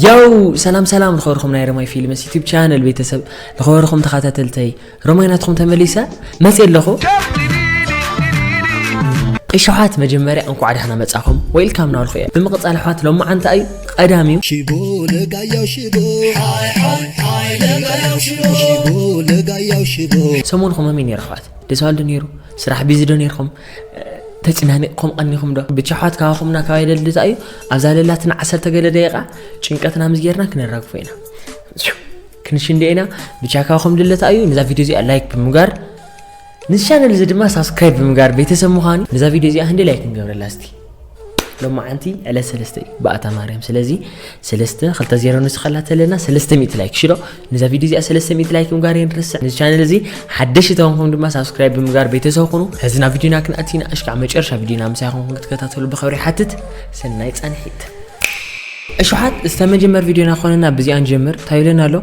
ያው ሰላም ሰላም፣ ዝኸበርኩም ናይ ረማይ ፊልምስ ዩቲዩብ ቻነል ቤተሰብ፣ ዝኸበርኩም ተኸታተልተይ፣ ረማይ ናትኩም ተመሊሰ መጽእ ኣለኹ። እሺ ኣሕዋት፣ መጀመርያ እንኳዕ ደህና መጻኹም፣ ዌልካም ናበልኩ እየ። ብምቕጻል ኣሕዋት፣ ሎማዓንቲ እዩ ቀዳሚ እዩ። ሽቦ ለጋያው ሽቦ፣ ሽቦ ለጋያው ሽቦ። ሰሞንኩም ከመይ ነይሩ ኣሕዋት? ደስ በሃሊ ዶ ነይሩ? ስራሕ ቢዚ ዶ ነይርኩም? ተጨናኒቕኩም ቀኒኹም ዶ? ብቻ ኣሕዋት፣ ካባኹምና ካባይ ደልታ እዩ። ኣብዛ ለላትና ዓሰርተ ገለ ደቂቓ ጭንቀትና ምስ ጌርና ክነራግፎ ኢና። ክንሽንደ ኢና። ብቻ ካባኹም ድለታ እዩ። ነዛ ቪድዮ እዚኣ ላይክ ብምግባር፣ ነዚ ቻነል እዚ ድማ ሳብስክራይብ ብምግባር ቤተሰብ ምዃኑ፣ ነዛ ቪድዮ እዚኣ ክንደይ ላይክ ንገብረላ እስቲ። ሎማዓንቲ ዕለት ሰለስተ እዩ ብኣታ ማርያም። ስለዚ ሰለስተ፣ ክልተ ዜሮ ንስኸላ ተለና ሰለስተ ሚእቲ ላይክ ሽዶ። ነዛ ቪድዮ እዚኣ ሰለስተ ሚእቲ ላይክ ምግባር የንርስዕ። ነዚ ቻነል እዚ ሓደሽቲ ተኾንኩም ድማ ሳብስክራይብ ብምግባር ቤተሰብ ኩኑ። ሕዚ ናብ ቪድዮና ክንኣቲና፣ እሽካዕ መጨረሻ ቪድዮና ምሳይ ኾንኩም ክትከታተሉ ብኸብሪ ሓትት። ሰናይ ጻንሒት። እሽሓት፣ ዝተመጀመር ቪድዮና ኮነና ብዚኣ ንጀምር። እንታይ ኢለን ኣሎ?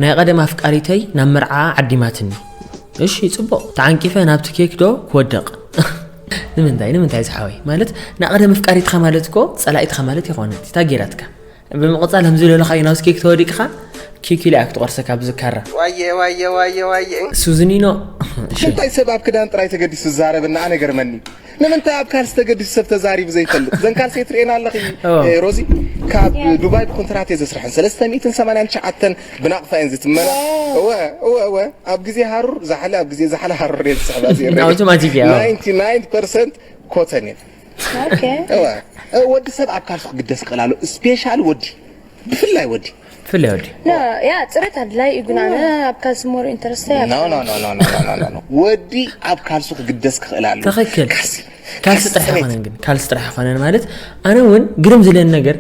ናይ ቀደም ኣፍቃሪተይ ናብ መርዓ ዓዲማትኒ። እሺ፣ ጽቡቕ። ተዓንቂፈ ናብቲ ኬክ ዶ ክወድቕ? ንምንታይ? ንምንታይ ዝሓወይ? ማለት፣ ንቐደም ኣፍቃሪትካ ማለት እኮ ጸላኢትካ ማለት ይኾነት። እታ ጌራትካ። ብምቕጻል፣ ከምዚ ዝበለኻዮ ናብዚ ኬክ ተወዲቕኻ፣ ኬክ ኢላ እያ ክትቖርሰካ ብዝካራ። ዋየ፣ ዋየ፣ ዋየ፣ ዋየ። ሱዝኒኖ። እሺ። እንታይ ሰብ ኣብ ክዳን ጥራይ ተገዲሱ ዝዛረበና ኣነ ገርመኒ። ንምንታይ ኣብ ካልሲ ተገዲሱ ሰብ ተዛሪቡ ዘይፈልጥ? ዘን ካልሲ ትርእየን ኣለኺ፣ ኦ። እ፣ ሮዚ? ካብ ያ። ዱባይ ብኮንትራት እየ ዘስርሐን። ሰለስተ ሚእትን ሰማንያን ትሽዓተን ብናቕፋ እየን ዝትመና። ኦ። እወ፣ እወ፣ እወ። ኣብ ግዜ ሃሩር ዛሕሊ፣ ኣብ ግዜ ዛሕሊ ሃሩር እየን ዝስሕባ እዚአን። ኣውቶማቲክ እያ። ናይንቲ ናይን ፐርሰንት ኮተን እየን። ኦኬ። እወ። እ፣ ወዲ ሰብ ኣብ ካልሲ ክግደስ ክኽእል ኣሎ። ስፔሻል ወዲ። ብፍላይ ወዲ። ብፍላይ ወዲ። ኖ፣ ያ፣ ጽሬት ኣድላይ እዩ፣ ግን ኣነ ኣብ ካልሲ ሞር ኢንተረስት እያ። ኖ፣ ኖ፣ ኖ፣ ኖ። ወዲ ኣብ ካልሲ ክግደስ ክኽእል ኣሎ። ትኽክል። ካልሲ። ካልሲ ጥራሕ ጽሬት። ኣይኮነን ግን፣ ካልሲ ጥራሕ ኣይኮነን ማለት፣ ኣነ እውን ግርም ዝለኒ ነገር፣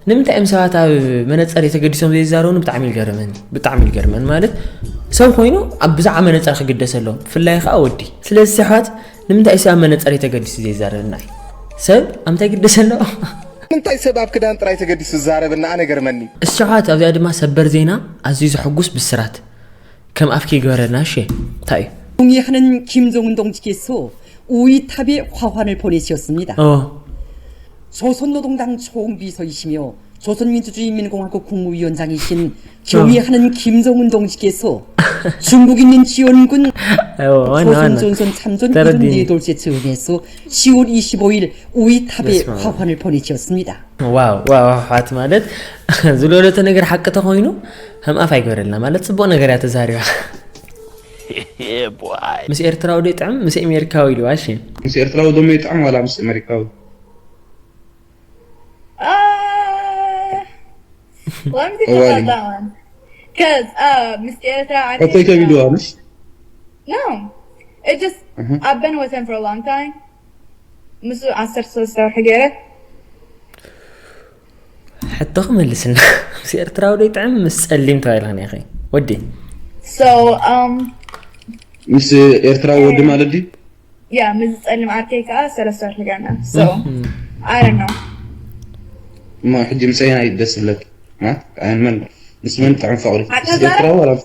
ንምንታይ እዮም ሰባት ኣብ መነጸር ተገዲሶም ዘይዛረቡኒ ብጣዕሚ ይገርመኒ፣ ብጣዕሚ ይገርመኒ። ማለት፣ ሰብ ኮይኑ ኣብ ብዛዕባ መነጸር ክግደስ ኣለዎ፣ ብፍላይ ከዓ ወዲ። ስለዚ ኣሕዋት፣ ንምንታይ እዩ ሰብ ኣብ መነጸር ተገዲሱ ዘይዛረበና እዩ? ሰብ ኣብ እንታይ ግደስ ኣለዎ? ንምንታይ ሰብ ኣብ ክዳን ጥራይ ተገዲሱ ዝዛረበና ኣነ ገርመኒ። እሺ ኣሕዋት፣ ኣብዚኣ ድማ ሰበር ዜና፣ ኣዝዩ ዘሐጉስ ብስራት። ከም ኣፍኪ ይግበረና፣ እሺ። እንታይ እዩ? 조미하는 김정은 동지께서 우이탑에 화환을 보내주셨습니다. 어. 조선노동당 총비서이시며 조선민주주의인민공화국 국무위원장이신 조미하는 김정은 동지께서 중국에 있는 지원군 어, 맞나, 맞나. 조선전선 참전 이른 네 돌째 측에서 시월 이십오일 우이탑에 በስመ አብ። 화환을 보내주셨습니다. ዋው፣ ዋው፣ ኣሕዋት ማለት ዝለወለቶ ነገር ሓቂ ተኾይኑ ከም ኣፍ ኣይገበረልና ማለት ጽቡቕ ነገር እያ ተዛሪባ። Yeah, boy. ምስ ኤርትራዊ ዶ ይጥዕም ምስ ኣሜሪካዊ ኢልዋ? እሺ። ምስ ኤርትራዊ ደሞ ይጥዕም ዋላ ምስ ኣሜሪካዊ? Uh, let me think about that one. Because uh, ምስ ኤርትራ I ሕቶይ think ከቢድዋ uh, ምሽ? No, it just Mhm. I've been with him for a long time. ምስ ዓሰርተ ሰለስተ ወርሒ ገይረ። ሕቶ ክመልስና ምስ ኤርትራዊ ዶ ይጥዕም ምስ ጸሊም ተባሂልክን ኢኺ ወዲ? So um ምስ ኤርትራዊ ወዲ ማለት ድዩ? Yeah, ምስ ጸሊም ዓርከይ ከዓ ሰለስተ ወርሒ ገይርና። So Mhm. I don't know. እሞ ሕጂ ምስ ኣየናይ ደስ ዝብለካ? ማ? ኣየን መን? ምስ መን ጥዕም ፍቕሪ? ዓርከይ ምስ ኤርትራዊ ዋላ ምስ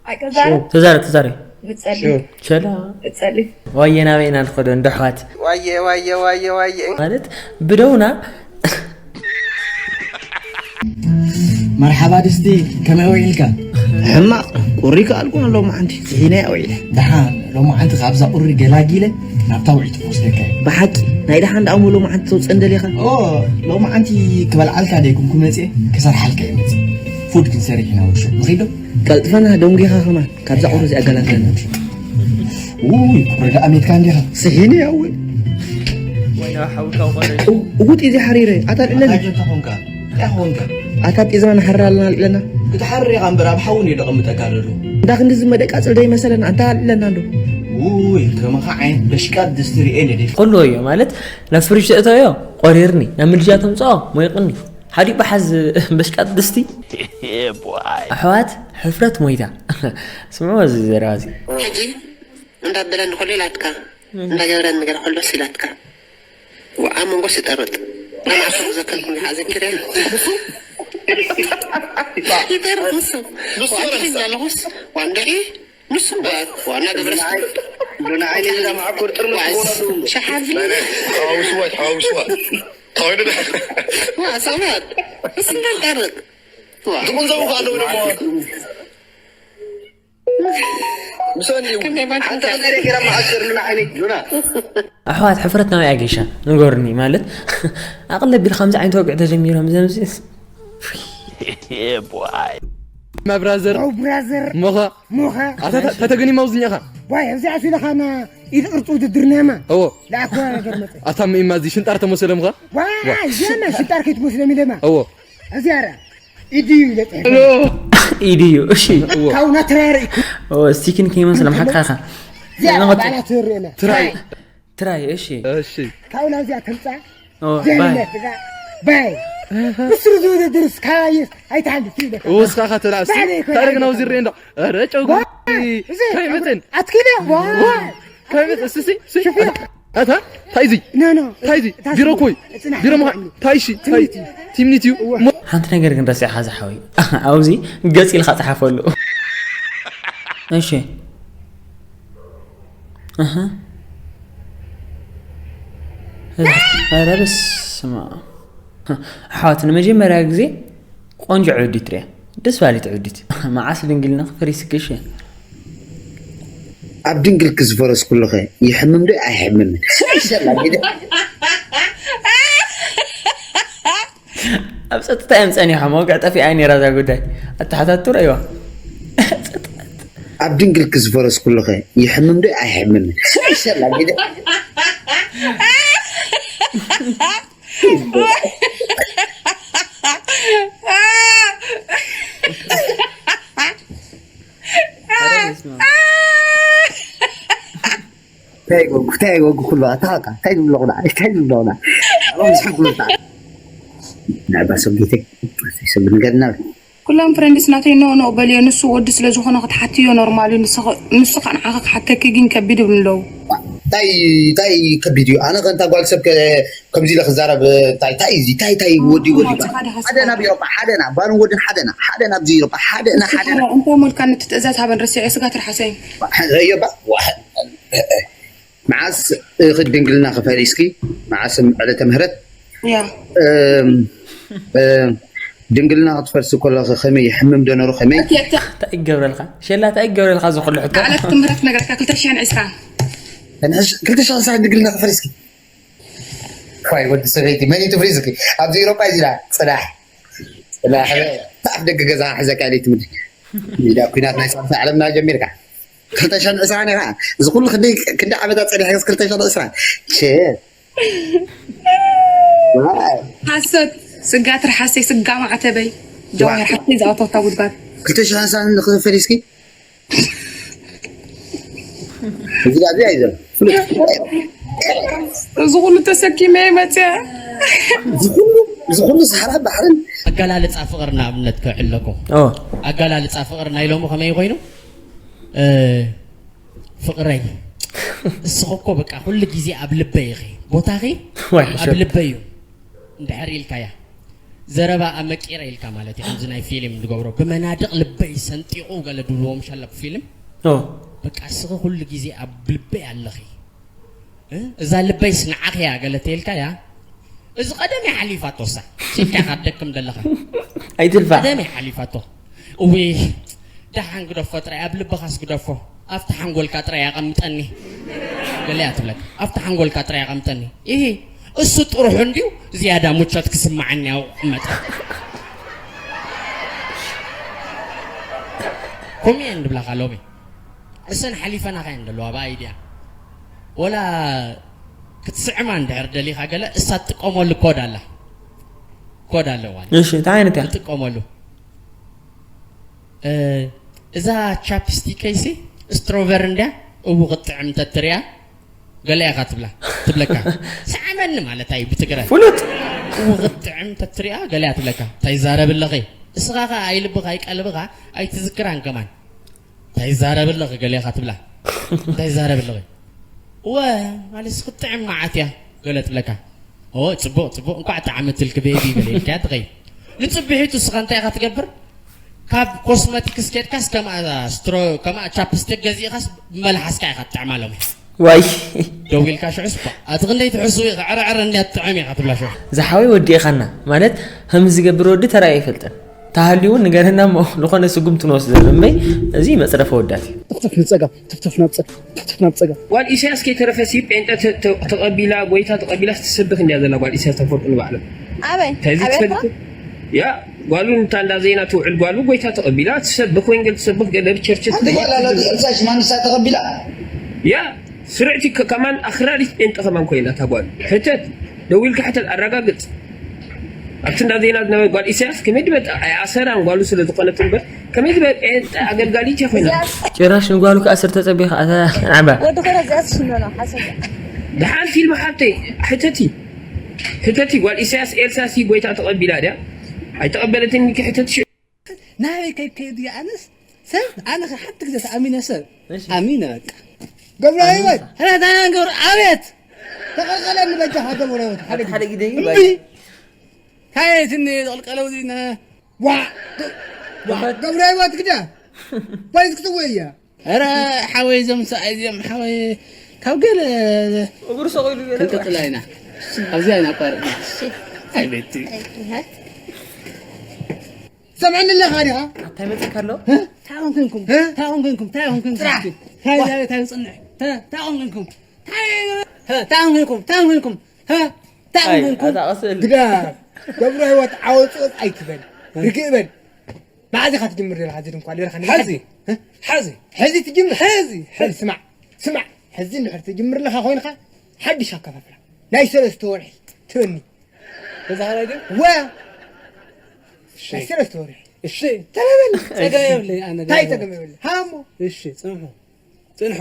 ኣይቀዛረ? ተዛረ፣ ተዛረ። ምጸሊ። ሽው። ሸላ። ምጸሊ። ዋየ ናበይ ኢና ንኸዶ እንዶ ኣሕዋት? ዋየ፣ ዋየ፣ ዋየ፣ ዋየ። ማለት ብደውና። መርሓባ ድስቲ፣ ከመይ ውዒልካ? ሕማቕ፣ ቁሪ ከኣልኩ ሎማዓንቲ። ስሒነ እያ ውዒለ። ደሓን፣ ሎማዓንቲ ካብዛ ቁሪ ገላጊለ ናብታ ውዒት ክወስደካ እየ። ብሓቂ፣ ናይ ደሓን ደኣ እሞ ሎማዓንቲ ተውፅእ እንደሊኻ? ኦ፣ ሎማዓንቲ ክበልዓልካ ደይኩንኩ መፅየ፣ ክሰርሓልካ እየ መፅየ። ፉድ ክንሰርሕ ኢና ውሹ። ንኺዶ? ቀልጥፈና ደንጒኻ ከማን ካብዛ ቁሪ እዚኣ ገላግለና። ውይ፣ ቁሪ ደኣ ሜትካ እንዲኻ። ስሒኒ እያ፣ እወ። ወይና ሓዊ ካብ ቆረ። እው-፣ እውጥ እዚ ሓሪረ፣ ኣታ ልዕለና። ኣታ ጀንታ ኾንካ፣ እንታይ ኾንካ? ኣታ ጢዝና ንሓርር ኣለና ልዕለና። ክትሓርር ኢኻ እምበር ኣብ ሓዊ እንድዩ ደቐምጠካ ዘሎ። እንዳ ክንዲ ዝመደ ቃጽል ደይመሰለና፣ ኣንታ ልዕለና እንዶ። ውይ፣ ከማኻ ዓይነት በሽቃጥ ድስቲ ርእየ ነዲፍ። ቆሎ እዮ ማለት፣ ናብ ፍሪጅ ተእተዮ፣ ቆሪርኒ፣ ናብ ምድጃ ተምጽኦ፣ ሞይቕኒ። ሓዲኡ ብሓዝ በሽቃጥ ድስቲ። ኣሕዋት፣ ሕፍረት ሞይታ። ስምዑ እዚ ዘረባ እዚ። ሕጂ እንዳበለኒ ከሎ ኢላትካ፣ እንዳገበረኒ ነገር ከሎስ ኢላትካ። ወዓ መንጎስ ይጠርጥ። ለማዕከሉ ዘከልኩ ሓዘኪረ። ይጠርጥ ንሱ። ንሱ ወዓ ረሳ። ኣለኹስ፣ ዋንደዒ ንሱ እምበር፣ ዋና ግብረ ንዓይ፣ ንዓይ ለማዕኮር ጥርምስ ዋዕስ ክኾነሉ። ሸሓዚ። ተሓውስዋ፣ ተሓውስዋ። ዋ፣ ሳማት፣ እስና ቀርብ። ዋ። ትቑንዘቡ ከ ኣለዉ ደሞ። ምሰን እዩ። ከመይ ባንክ ሓንቲ ሓንቲ ነገር ገይራ መዓሸር ሉና ዓይነይ ሉና። ኣሕዋት፣ ሕፍረት ናበይ ኣገሻ? ንገሩኒ። ማለት፣ ኣቕለብ ኢልካ ከምዚ ዓይነት ወግዒ ተጀሚሮም ዘምዚ። My brother. Oh, brother. ሞኻ። ሞኻ። ኣታ ተ-፣ ተተገኒ ማውዝኛኻ። ዋይ፣ ኣብዚ ኣፊ ኢለኻ ና ኢድ ቅርጺ ውድድር ነማ። እዎ። ላእኮ ነገር መጸ። ኣታ ምኢማ እዚ ሽንጣር ተመሰለምኻ? ዋይ፣ ዋ። የማ ሽንጣር ከይትመስሎም ኢለማ። እዎ። እዚ ኣረ። ኢድዩ ኢለ ጽሕፍ። ኢድዩ፣ እሺ። እዎ። ካው ናትራ ርኢኩ። እዎ፣ ስቲኪን ከይመስሎም ሓቃኻ። እዚኣ ንቐጽል። ባላ ትርእና። ትራይ። ትራይ። ትራይ፣ እሺ። እሺ። ካብኡ ናብዚኣ ተምጻ። ኦ፣ ጀንነት ባይ። እዛ ባይ። ብስሩ ዝውድድር እስካየስ ኣይትሓልፍ ኢለ። ወስኻኻ ተላእሲ። ባይ፣ ባይ፣ ታሪክ ባይ። ናብዚ ርኤ እንዶ። ኧረ ጨጉሪ። ዋ፣ እዚ ትራይ መጽን። ኣትኪለ፣ ዋ። ዋ፣ ትራይ መጽን። እሱ ሲ፣ ሲ። ሹፌር። ኣታ፣ ታይ እዚ? ኖ፣ ኖ። ታይ እዚ? እታ ቢሮ ስሙ። ኮይ። ጽናሕ ቢሮ መኻ-፣ ይባላል። ታይ እሺ፣ ታይ። ትምኒት እዩ። ትምኒት እዩ። እዋ። ሞ-፣ ሓንቲ ነገር ግን ረሲዕኻ ዝሓወይ። ኣብዚ ገጽ ኢልካ ጽሓፈሉ። እሺ። ኣሃ። ኧረ በስመ ኣብ። ኣሕዋት፣ ንመጀመርያ ግዜ ቆንጆ ዕብዲት ሪኣ። ደስ በሃሊት ዕብዲት። መዓስ ድንግልና ክፈሪስክሽ? ኣብ ድንግልኪ ዝፈረስኩሉኸ ይሕምም ዶ ኣይሕምምን? ስመይ ሰላ ግደ። ኣብ ጸጥታ እዮም ጸኒሖም። ወግዒ ጠፊኣ ነይራ እዛ ጉዳይ። ኣተሓታቱ ረእይዋ። ኣብ ድንግልኪ ዝፈረስኩሉኸ ይሕምም ዶ ኣይሕምምን? ስመይ ሰላ ግደ። እንታይ ይጎጉ፣ እንታይ ይጎጉ ኩሉ ኣታ፣ ኣታ፣ እንታይ ዝብሎ ቁና፣ እንታይ ዝብሎ ቁና። ኣሎም ዝሕጉ ታ። ናይ ባሶ ጌቴ፣ ሰብ ንገርና። ኩሎም ፍሬንድስ ናተይ ኖ ኖ በልዮ፣ ንሱ ወዲ ስለ ዝኾነ ክትሓትዮ ኖርማል እዩ፣ ንሱ ኸ-፣ ንሱ ኸ ንዓኺ ክሓተኪ ግን ከቢድ ይብሉ ኣለዉ። እንታይ፣ እንታይ ከቢድ እዩ? ኣነ ከ እንታ ጓል ሰብ ከ-፣ ከምዚ ኢለ ክዛረብ፣ እንታይ፣ እንታይ እዩ እዚ? እንታይ፣ እንታይ ወዲ፣ ወዲ ባ-፣ ሓደ ናብ ኤውሮጳ፣ ሓደ ናብ ባርን ወድን፣ ሓደ ናብ፣ ሓደ ናብዚ ኤውሮጳ፣ ሓደ ና፣ ሓደ ና። እንታይ ሞልካ ነቲ ትእዛዝ ሃበን ረሲዐ ስጋ ትርሓሰ እዩ። እዮ ባ-፣ ዋ-፣ መዓስ እኺ ድንግልና ክፈሪስኪ? መዓስ ዕለተ ምህረት? ያ። እም፣ እም፣ ድንግልና ክትፈርሲ ከለኺ ከመይ ይሕምም ዶ ነሩ? ከመይ? ኦኬ፣ ተ- እንታይ ይገብረልካ? ሸላ እንታይ ይገብረልካ እዚ ኩሉ ሕቶ? ዕለት ትምህረት ነገርካ ክልተ ሽሕን ዕስራን። ተንሕሽ፣ ክልተ ሽሕን ዕስራን ድንግልና ክፈሪስኪ? ዋይ፣ ወዲ ሰበይቲ፣ መን እዩ ትፍሪዝኪ? ኣብዚ ኤውሮጳ እዩ ዝላ፣ ጽናሕ። ጽናሕ፣ ኣፍ ደገ ገዛ ሕዘካ ኢለ ትምድ። ኢዳ ኩናት ናይ ሳልሳይ ዓለምና ጀሚርካ። ክልተ ሽሕን ዕስራን ኢኻ። እዚ ኩሉ ክንደይ፣ ክንደይ ዓመታት ጸኒሕካ ክልተ ሽሕን ዕስራን? ቼ። ዋይ። ሓሰት፣ ስጋ ትርሓሰይ፣ ስጋ ማዕተበይ። ጀዋሂር ዋይ። ሓሰይ ዝኣተወታ ጉድጓድ። ክልተ ሽሕን ዕስራን ንኽፈል እስኪ። እዚ ጋዜ ኣይዘን። ፍሉጥ። እዚ ኩሉ ተሰኪመ እየ መፅያ። እዚ ኩሉ፣ እዚ ኩሉ ሰሃራ ባሕርን ኣገላልፃ ፍቕሪ ንኣብነት ክዕለኩም። ኦ። ኣገላልፃ ፍቕሪ ናይ ሎሚ ከመይ ኮይኑ? እ፣ ፍቕረይ፣ እስኺ እኮ በቃ ኩሉ ግዜ ኣብ ልበይ ኢኺ። ቦታኺ ዋይ፣ ኣብ ሕሸት። ልበይ እዩ። እንድሕር ኢልካያ፣ ዘረባ ኣመቂረ ኢልካ ማለት እዩ። ከምዚ ናይ ፊልም ዝገብሮ፣ ብመናድቕ ልበይ ሰንጢቑ ገለ ድብልዎም ሸለብ ፊልም። ኦ። በቃ እስኺ ኩሉ ግዜ ኣብ ልበይ ኣለኺ። እ? እዛ ልበይስ ንዓኺ እያ ገለ ተይልካያ፣ እዚ ቀደም እያ ሓሊፋቶ እሳ። ሲልካ ኢኻ ትደክም ዘለኻ። ኣይትልፋ። ቀደም እያ ሓሊፋቶ። እውይ፣ ደሓን ግደፎ ጥራይ፣ ኣብ ልብኻስ ግደፎ። ኣብቲ ሓንጎልካ ጥራይ ኣቐምጠኒ። ገለ እያ ትብለካ። ኣብቲ ሓንጎልካ ጥራይ ኣቐምጠኒ። ኢሂ፣ እሱ ጥርሑ እንድዩ ዝያዳ ሙቾት ክስምዓኒ ኣብኡ ክቕመጥ። ከምኡ እየን ዝብላኻ ሎሚ። እሰን ሓሊፈናኻ እየን ዘለዋ ብኣይድያ። ወላ ክትስዕማ እንድሕር ደሊኻ ገለ እሳ ትጥቀመሉ ኮድ ኣላ። ኮድ ኣለዋ። እሺ፣ እንታይ ዓይነት እያ? ትጥቀመሉ። እ፣ እዛ ቻፕስቲከይሲ ስትሮቨር እንድያ፣ እው ክትጥዕም እንተትሪኣ ገለ ኢኻ ትብላ፣ ትብለካ። ሰዓመኒ ማለት እዩ ብትግረ። ፍሉጥ። እው ክትጥዕም እንተትሪኣ ገለ እያ ትብለካ። እንታይ ይዛረብ ኣለኺ? እስኻ ኸ ኣይልብኻ ኣይቀልብኻ ኣይትዝክራን ከማን። እንታይ ይዛረብ ኣለኺ ገለ ኢኻ ትብላ። እንታይ ይዛረብ ኣለኺ? እወ፣ ማለት ክትጥዕም መዓት እያ ገለ ትብለካ። ኦ፣ ጽቡቕ፣ ጽቡቕ፣ እንቋዕ ጠዓመትልኪ ቤቢ በለ ኢልካያ ትኸይድ። ንጽብሒቱ እስኻ እንታይ ኢኻ ትገብር? ካብ ኮስመቲክስ ኬድካስ ከምኣ ስትሮ-፣ ከምኣ ቻፕስቲክ ገዚእኻስ ብመልሓስካ ኢኻ ትጥዕማ ሎሚ። ዋይ ደው ኢልካ ሽዑስ ባ ኣቲ ክንደይ ትሕሱ ኢኻ ዕረዕረ እንድያ ትጥዕም ኢኻ ትብላ ሽዑ። ዝሓወይ ወዲእኻና ማለት ከምዚ ዝገብር ወዲ ተራእዩ ኣይፈልጥን። ተሃልዩ እውን ንገረና እሞ ዝኾነ ስጉምቲ ንወስደሉ እምበይ እዚ መፅረፊ ኣወዳት እዩ። ትፍትፍ ንፀጋም ትፍትፍ ናብ ፀጋም ትፍትፍ ናብ ፀጋም። ጓል ኢሳያስ ከይተረፈ ሲ ጴንጠ ተ- ተ- ተቐቢላ ጎይታ ተቐቢላ ትሰብኽ እንድያ ዘላ ጓል ኢሳያስ ተፈልጡ ንባዕሎም ኣበይ እንታይ ኣብ ኤርትራ? ዝትፈልጥ ያ ጓሉ እንታ እንዳ ዜና ትውዕል ጓሉ ጎይታ ተቐቢላ ትሰብኽ ወንጌል ትሰብኽ ገለ ብቸርች ኣንቲ ጓል ኣለቲ ሕልሳ ሽማንሳ ተቐቢላ ያ ስርዕቲ ከ- ከማን ኣኽራሪት ጴንጠ ከማን ኮይና እታ ጓል ሕተት ደዊልካ ሕተት ኣረጋግጽ ኣብቲ እንዳ ዜና ዝነበረ ጓል ኢሳያስ ከመይ ድመጣ ኣይኣሰራን ጓሉ ስለ ዝኾነት እምበር ከመይ ዝበለ ጴንጠ ኣገልጋሊት እያ ኮይና ጭራሽ ንጓሉ ክኣስር ተጸቢኻ ኣታ ዓባ ወዲ ኮረ እዚኣ ትሽኖ ነው ሓሰብ ደሓን ፊልም ሓብተይ ሕተቲ ሕተቲ ጓል ኢሳያስ ኤልሳ ሲ ጎይታ ተቐቢላ ድያ ኣይተቐበለትን ኢልኪ ሕተቲ ሽዑ ናበይ ከይከይድ እየ ኣነስ ሰብ ኣነ ከ ሓንቲ ግዜ ተኣሚነ ሰብ ኣሚነ በቃ ገብረ ህይወት ረ ዳና ገብረ ኣቤት ተቐልቀለኒ በጃኻ ገብረ ህይወት ሓደ ግዜ እምቢ ካየትኒ ዝቐልቀለው ዚነ ዋ ገብረ ህይወት ግዳ ባይት ክትወ እያ ኧረ ሓወይ እዞም ሰብኣይ እዚኦም ሓወይ ካብ ገለ እግሩ ሰቕ ኢሉ ገለ ክንቅፅላ ኢና ኣብዚኣ ኢና ኣቋርጥና ኣይ ቤቲ ሰምዐኒ ኣለኻ ዲኻ እንታይ መፅካ ኣሎ እንታይ ኮንኩንኩም እንታይ ኮንኩንኩም እንታይ ኮንኩንኩም ጥራሕ እንታይ እንታይ ጽንሕ እንታይ ኮንኩንኩም እንታይ ኮንኩንኩም እንታይ ኮንኩንኩም እንታይ ኮንኩንኩም ግዳ ገብረ ህይወት ዓወፅኦት ኣይትበል ርግእ በል መዓዝ ኢኻ ትጅምር ዘለኻ ሕዚ ድንኳን ኢልካ ሕዚ ሕዚ ሕዚ ትጅምር ሕዚ ሕዚ ስማዕ ስማዕ ሕዚ እንድሕር ትጅምር ኣለኻ ኮይንካ ሓድሽ ኣከፋፍላ ናይ ሰለስተ ወርሒ ትበኒ ተዛሃራይ ግን ወ ናይ ሰለስተ ወርሒ እሺ ተለበል ጸገም የብለይ ኣነ እንታይ ጸገም የብለይ ሃሞ እሺ ጽንሑ ጽንሑ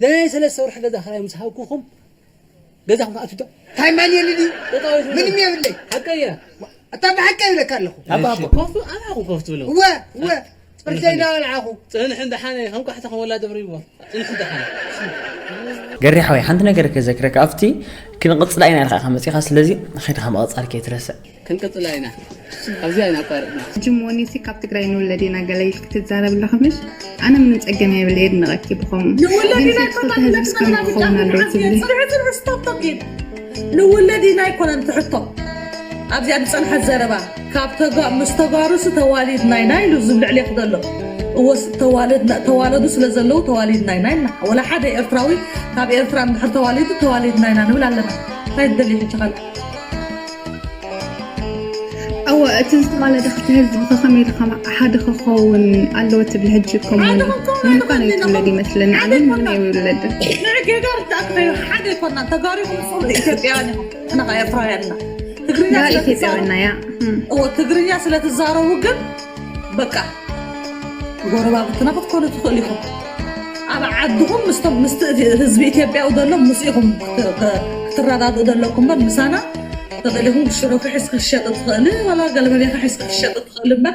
ናይ ሰለስተ ወርሒ ገዛ ክራይ ምስ ሃብኩኹም ገዛኹም ኣትዶ እንታይ ማን የልኒ ምንም የብለይ ሓቀየ ኣታ ብሓቂ ይብለካ ኣለኹ ኣባ ኣቦ ኮፍ ኣባኹ ኮፍ ትብሎ እወ እወ ፅርተይ እናበልዓኹ ፅንሕ እንደሓነ ከም ቋሕቲ ከም ወላዲ ብሪቦ ፅንሕ እንደሓነ ገሪ ሓወይ ሓንቲ ነገር ከዘክረካ ኣብቲ ክንቕፅላ ኢና ኢልካ ኢኻ መፂኻ ስለዚ ኸይድካ ምቕፃል ከይትረስዕ ክንቅፅላ ኢና ኣብዚኣ ኢና ኣቋርጥና ሕጂ ሞኒሲ ካብ ትግራይ ንውለድ ኢና ገለ ኢልኪ ትዛረቢ ኣለኺ ምሽ ኣነ ምንም ፀገም የብለይ የድንቐኪ ብኸምኡ ንውለድ ኢና ግን ኣይኮናን ትኽክል ህዝቢ ንብለና ስፖርት ክኸውን ኣለዎ ትብሊ ፅንሒ ፅንሒ ስቶፕ ቶኪን ንውለድ ኢና ኣይኮነን ትሕቶ ኣብዚኣ ዝፀንሐት ዘረባ ካብ ተጋ ምስ ተጋሩስ ተዋሊድና ኢና ኢሉ ዝብል ልዕሌክ ዘሎ እወስ ተዋለዱ ስለ ዘለዉ ተዋሊድና ኢና ኢልና ወላ ሓደ ኤርትራዊ ካብ ኤርትራ እንድሕር ተዋሊዱ ተዋሊድና ኢና ንብል ኣለና እንታይ ትደልዩ ሕጂ ካልእ እወ እቲ ዝተዋለደ ክልተ ህዝቢ ከ ከመይ ኢሉ ሓደ ክኸውን ኣለዎ ትብሊ ሕጂ ከምኡ እዩ ንምዃኑ እዩ ትውለድ ይመስለኒ ኣነ ምንም የብለደ ንዕጌጋ ርዳእክተዩ ሓደ ይኮና ተጋሪኹም ጽሉ ኢትዮጵያውያን ኢኹም ንኻ ኤርትራውያን ኢና ትግርኛ ኢትዮጵያውያን ኢና እያ እወ ትግርኛ ስለ ትዛረቡ ግን በቃ ጎረባብትና ክትኮኑ ትኽእሉ ኢኹም ኣብ ዓድኹም ምስቶም ምስቲ ህዝቢ ኢትዮጵያዊ ዘሎ ምስ ኢኹም ክትረዳድኡ ዘለኩም በር ምሳና ተደሊኹም ሽሮ ክሒዝ ክሸጥ ትኽእል ዋላ ገለመሌ ክሒዝ ክሸጥ ትኽእል እምበር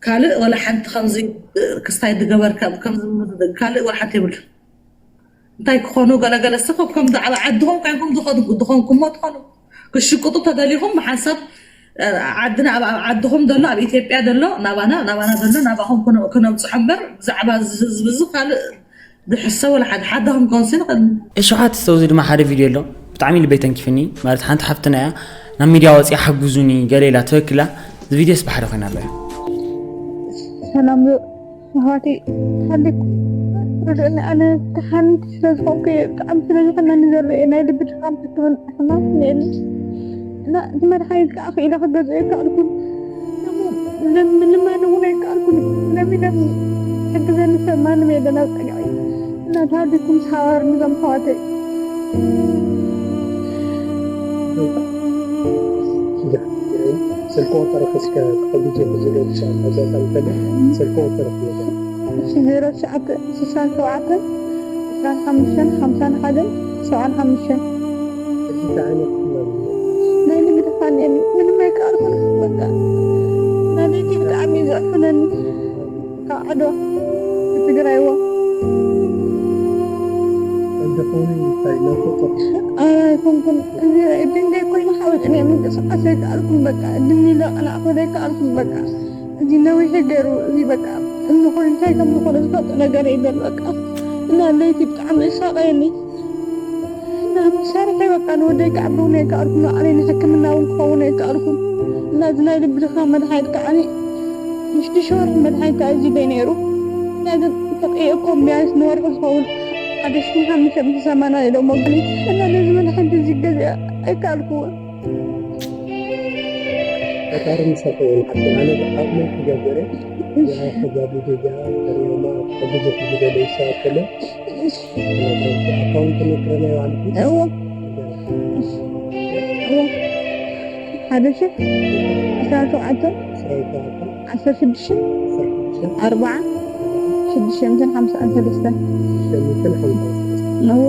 ካልእ ዋላ ሓንቲ ከምዚ ክስታይ ዝገበርካ ካልእ ዋላ ሓንቲ የብሉ እንታይ ክኾኑ ገለገለ ስኸብ ከም ዓድኹም ኮይንኩም ዝኾንኩሞ ትኾኑ ክሽቅጡ ተደሊኹም ብሓንሳብ ዓድና ኣብ ዓድኹም ዘሎ ኣብ ኢትዮጵያ ዘሎ ናባና ናባና ዘሎ ናባኹም ክነብፅሖ እምበር ብዛዕባ ህዝቢ እዚ ካልእ ዝሕሰብ ወላ ሓደ ሓደ ከም ከውንስል ይኽእል እሸሓት ሰውዚ ድማ ሓደ ቪድዮ ኣሎ ብጣዕሚ ልበይ ተንኪፍኒ ማለት ሓንቲ ሓፍትና እያ ናብ ሚድያ ወፂኣ ሓጉዙኒ ገለ ኢላ ትበክላ እዚ ቪድዮስ ብሓደ ኮይና ኣሎ እያ ሰላም ኣሕዋተይ ተሃሊኩም ርድኡኒ ኣነ ተሓንቲ ስለ ዝኾንኩ እየ ብጣዕሚ ስለ ዝሕመኒ ዘሎ እየ ናይ ልቢ ድኻም ሕክምና ሕማም እኒአኒ እና እቲ መድሓኒት ከዓ ክኢለ ክገዝኦ ኣይከኣልኩን ምልማን እውን ኣይከኣልኩን ለሚነ ሕግዘኒ ሰብ ማንም የለን ኣብ ፀግዐይ እና ተሃሊኩም ተሓባበርኒ እዞም ኣሕዋተይ ስልኪ ቁፅርኺ እስከ ክሕግዘኪ ዝደሊ ኣጋጣሚ ተሎ ስልኪ ቁፅርኺ ንገር። እሺ ዜሮ ትሽዓተ ስሳን ሸውዓተን ዕስራን ሓሙሽተን ሓምሳን ሓደን ሰብዓን ሓሙሽተን። እዚ እንታይ ዓይነት ሕማም እዩ? ናይ ልቢ ድኻም እኒአኒ ምንም ኣይከኣልኩን በቃ ናለይቲ ብጣዕሚ እዩ ዘዕፍነኒ ካብ ዓድዋ ንትግራይዎ ኣይኮንኩን እዚ ድንጋይ ኮይኑ ሓወፅን እየ ምንቅስቃስ ኣይከኣልኩን በቃ ድሚለ ቀላዕኮ ዘይከኣልኩን በቃ እዚ ነዊሕ ገይሩ እዚ በቃ እምኒ ኮይኑ እንታይ ከም ዝኾነ ዝፈልጦ ነገር የለን በቃ እና ለይቲ ብጣዕሚ እሳቀየኒ። እና መሳርሒ በቃ ንወደይ ክዓብሩ ኣይከኣልኩን፣ ንዓለይ ንሕክምና እውን ክኸውን ኣይከኣልኩን። እና እዚ ናይ ልቢ ድኻ መድሓኒት ከዓኒ ሽዱሽተ ወርሒ መድሓኒት ኣዚዘ ነይሩ። እና ግን ተቀየኩም ቢያንስ ንወርሒ ዝኸውን ሓደ ሽሕን ሓሙሽተ ሚእትን ሰማንያ ኢሎሞ ግን እና ነዚ መድሓኒት እዚ ገዚኣ ኣይከኣልኩዎን። ፈጣሪ ምሳኹም ይኹን። ኣነ ብዓቕመይ ክገብር እየ። እዚኣ ተጋዲደ እዚኣ ተሪዮማ ከብዙሕ ዝደለ ይሳክለ ኣካውንት ነክረና ይዋልኩ እዎ እዎ ሓደ ሽሕ ዕስራን ሸውዓተን ዓሰርተ ሽዱሽተ ኣርባዓ ሽዱሽተ ሚእትን ሓምሳን ሰለስተን ነዎ።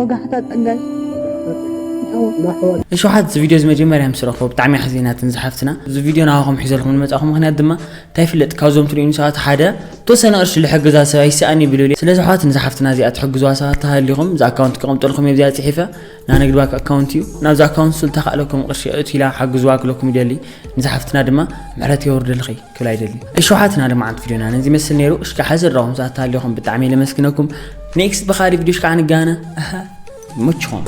ወጋሕታ ጸጋይ ነዎ። እሽውሓት እዚ ቪድዮ እዚ መጀመርያ ምስ ረኽቦ ብጣዕሚ ሓዚናትን ዝሓፍትና። እዚ ቪድዮ ናባኹም ሒዘልኩም ንመጻኹም ምኽንያት ድማ እንታይ ፍለጥ ካብዞም ትሪኡኒ ሰባት ሓደ ተወሰነ ቅርሺ ልሕግዛ ሰብ ኣይሰኣን ይብሉ። ስለዚ ኣሕዋት ንዛ ሓፍትና እዚኣ ትሕግዝዋ ሰባት ተሃሊኹም እዚ ኣካውንት ክቐምጠልኩም እየ እዚኣ ጽሒፈ። ናይ ንግድ ባንክ ኣካውንት እዩ። ናብዚ ኣካውንት ስልታ ከኣለኩም ቅርሺ እእቱ ኢላ ሓግዝዋ ክለኩም ይደሊ። ንዛ ሓፍትና ድማ ምሕረት የውርደልኺ ክብላ ይደሊ። እሽውሓትና ድማ ዓንት ቪድዮና ነዚ መስል ነይሩ። እሽካ ሓዚ ራኹም ሰዓት ተሃሊኹም ብጣዕሚ ለመስግነኩም። ኔክስት ብኻዲ ቪድዮ ሽካ ንጋነ ኣሃ ይመችኹም።